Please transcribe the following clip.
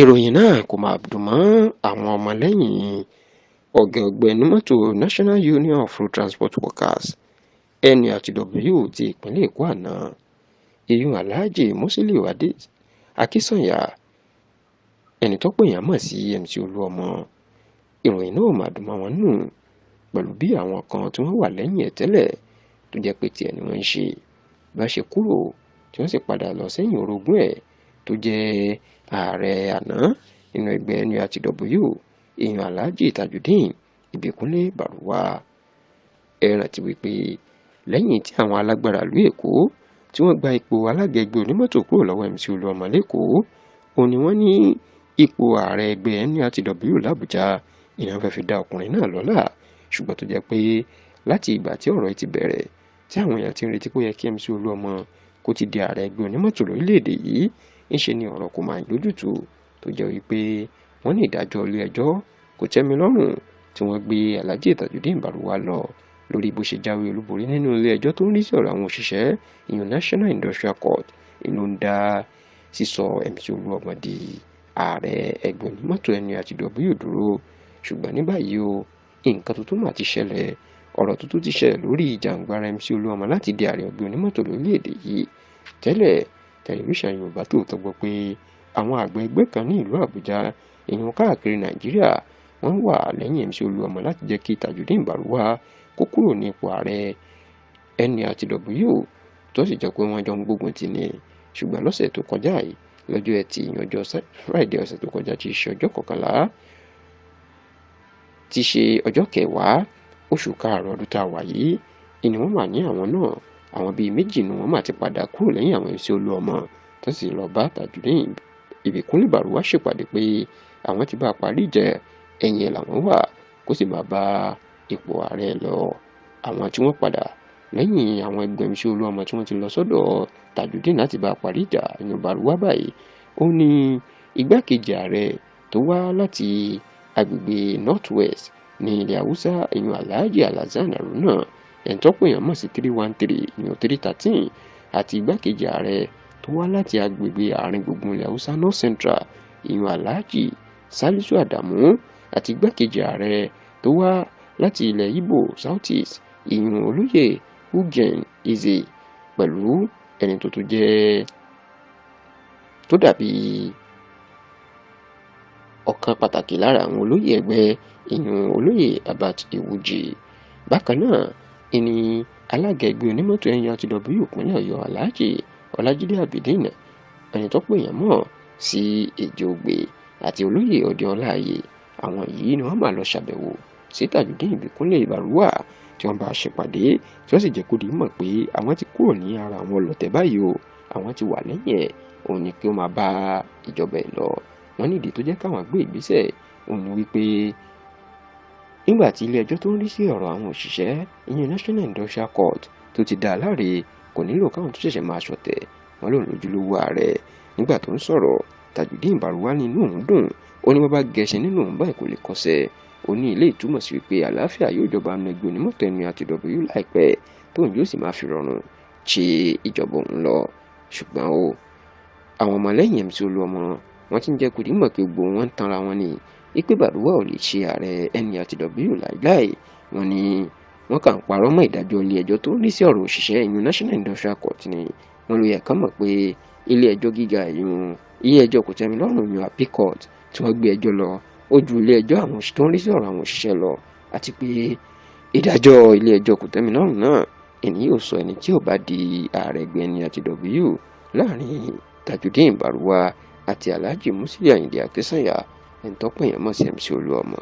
Ìròyìn náà kò mà dùn mọ́ àwọn ọmọlẹ́yìn ọ̀gá ẹgbẹ́ onímọ́tò National Union of Road Transport Workers, NURTW, ti ìpínlẹ̀ Èkó àná, ìyún Alhaji Musiliu Akínsànyà, ẹni tọ́pọ̀ èèyàn mọ̀ sí MC Olúọmọ. Ìròyìn náà ò mà dùn mọ́ wọn nínú pẹ̀lú bí àwọn kan tí wọ́n wà lẹ́yìn ẹ̀ tẹ́lẹ̀, tó jẹ́ pé tiẹ̀ ni wọ́n ń ṣe, bá ṣe kúrò tí wọ́n sì padà lọ sẹ́yìn orogún ẹ̀ tó jẹ́ ààrẹ àná nínú ẹgbẹ́ NURTW, ìyún Alhaji Tajudeen Ìbíkúnlé Bàrúwá. Ẹ rántí wípé lẹ́yìn tí àwọn alágbára ìlú Èkó tí wọ́n gba ipò alága ẹgbẹ́ onímọ́tò kúrò lọ́wọ́ MC Olúọmọ lÉkòó, òun ni wọ́n ní ipò ààrẹ ẹgbẹ́ NURTW làbújá ìná fẹ́ fi dá ọkùnrin náà lọ́lá. Ṣùgbọ́n tó jẹ́ pé láti ìgbà tí ọ̀rọ̀ yìí ti bẹ̀rẹ̀, tí àwọn èèyàn ti ń retí pé ó yẹ kí MC Olúọmọ kó ti di ààrẹ ẹgbẹ́ onímọ́tò lórílẹ̀‐èdè yìí, ńṣe ni ọ̀rọ̀ kò máa lójútùú, tó jẹ́ wípé wọ́n ní ìdájọ́ ilé ẹjọ́ kò tẹ́mi lọ́rùn tí wọ́n gbé Alhaji Tajudeen Bàrúwá lọ lórí bó ṣe jáwé olúborí nínú ilé ẹjọ́ tó ń rí sí ọ̀rọ̀ àwọn òṣìṣẹ́, ìyún National Industrial Court, ló ń dá sísọ MC Olúọmọ di ààrẹ ẹgbẹ́ onímọ́tò NURTW dúró. Ṣùgbọ́n ní báyìí o, nǹkan tuntun mà ti ṣẹlẹ̀. Ọ̀rọ̀ tuntun ti ṣẹlẹ̀ lórí ìjàngbara MC Olúọmọ láti di ààrẹ ẹgbẹ́ onímọ́tò lórílẹ̀‐èdè yìí. Tẹ́lẹ̀, tẹlifíṣàn Yorùbá Tòótọ́ gbọ́ pé àwọn àgbẹ̀ ẹgbẹ́ kan ní ìlú Àbújá, èèyàn káàkiri Nàìjíríà, wọ́n wà lẹ́yìn MC Olúọmọ láti jẹ́ kí Tajudeen Bàrúwá kó kúrò ní ipò ààrẹ NURTW, tó sì jẹ́ pé wọ́n jọ ń gbógun tì ní. Ṣùgbọ́n lọ́sẹ̀ tó kọjá yìí, lọ́jọ́ Ẹtì, ọjọ́ Friday ọ̀sẹ̀ tó kọjá, tí í ṣe ọjọ́ 11, tí í ṣe ọjọ́ 10 oṣù 5 ọdún tá a wà yìí, ìní wọ́n mà ní àwọn náà, àwọn bíi méjì ni wọ́n mà ti padà kúrò lẹ́yìn àwọn MC Olúọmọ, tó sì lọ bá Tajudeen Ìbíkúnlé Bàrúwá ṣèpàdé pé àwọn ti bá a parí ìjà, ẹ̀yìn ẹ̀ làwọn wà, kó sì máa bá ipò ààrẹ lọ. Àwọn tí wọ́n padà lẹ́yìn àwọn ẹgbẹ́ MC Olúọmọ tí wọ́n ti lọ sọ́dọ̀ Tajudeen láti bá a parí ìjà, ìyún Bàrúwá báyìí, ó ní igbákejì ààrẹ tó wá láti agbègbè North West ní ilẹ̀ Haúsá, ìyún Alhaji Alhassan Haruna, ẹni tọ́pọ̀ èèyàn mọ̀ sí 313, ìyún 313, àti igbákejì ààrẹ tó wá láti agbègbè àárín gbùngbùn ilẹ̀ Haúsá, North Central, ìyún Alhaji Salisu Adamu, àti igbákejì ààrẹ tó wá láti ilẹ̀ Ìgbò, South East, ìyún olóyè Ugen Eze, pẹ̀lú ẹni tó tún jẹ́ tó dàbí ọ̀kan pàtàkì lára àwọn olóyè ẹgbẹ́, ìyún olóyè Abat Iwuji. Bákan náà ìní alága ẹgbẹ́ onímọ́tò NURTW ìpínlẹ̀ Ọ̀yọ́, Alhaji Ọlájídé Abidin, ẹni tó pè yàn mọ́ sí Èjì Ògbè, àti olóyè Ọdẹ Ọláàyè. Àwọn yìí ni wọ́n máa lọ ṣàbẹ̀wò sí Tajudeen Ìbíkúnlé Bàrúwá, tí wọ́n bá a ṣèpàdé, tí wọ́n sì jẹ́ kó di mọ̀ pé àwọn ti kúrò ní ara àwọn ọlọ́tẹ̀ báyìí o, àwọn ti wà lẹ́yìn ẹ̀, òun ni kí ó máa bá ìjọba ẹ̀ lọ. Wọ́n ní ìdí tó jẹ́ káwọn gbé ìgbésẹ̀ òun ni wípé nígbà tí ilé ẹjọ́ tó ń rí sí ọ̀rọ̀ àwọn òṣìṣẹ́, ìyẹn National Industrial Court, tó ti dá a láre, kò nílò káwọn tó ṣẹ̀ṣẹ̀ máa ṣọ̀tẹ̀. Wọ́n lòun lójúlówó ààrẹ. Nígbà tó ń sọ̀rọ̀, Tajudeen Bàrúwá ní inú òun dùn. Ó ní bá bá gẹṣin nínú òun báyìí, kò lè kọsẹ̀. Ó ní ilé ìtumọ̀ sí wípé àlàáfíà yóò jọba nínú ẹgbẹ́ onímọ́tò NURTW láìpẹ́, tóun yóò sì máa fi rọrùn ṣe ìjọba òun lọ. Ṣùgbọ́n o, àwọn ọmọlẹ́yìn MC Olúọmọ, wọ́n ti ń jẹ́ kó di mọ̀ pé gbogbo wọn ń tanra wọn ni, wípé Bàrúwá ò lè ṣe ààrẹ NURTW láìláì. Wọ́n ní wọ́n kàn ń parọ́ mọ́ ìdájọ́ ilé ẹjọ́ tó ń rí sí ọ̀rọ̀ òṣìṣẹ́, ìyún National Industrial Court ni. Wọ́n ló yẹ kán mọ̀ pé ilé ẹjọ́ gíga, ìyún ilé ẹjọ́ kòtẹ́milọ́rùn, ìyún Appeal Court, tí wọ́n gbé ẹjọ́ lọ, ó ju ilé ẹjọ́ àwọn tó ń rí sí ọ̀rọ̀ àwọn òṣìṣẹ́ lọ, àti pé ìdájọ́ ilé ẹjọ́ kòtẹ́milọ́rùn náà ẹni yóò sọ ẹni tí ò bá di ààrẹ ẹgbẹ́ NURTW láàrin Tajudeen Bàrúwá àti Alhaji Musiliu Ayinde Akínsànyà, ẹni tọ́pọ̀ èèyàn mọ̀ sí MC Olúọmọ.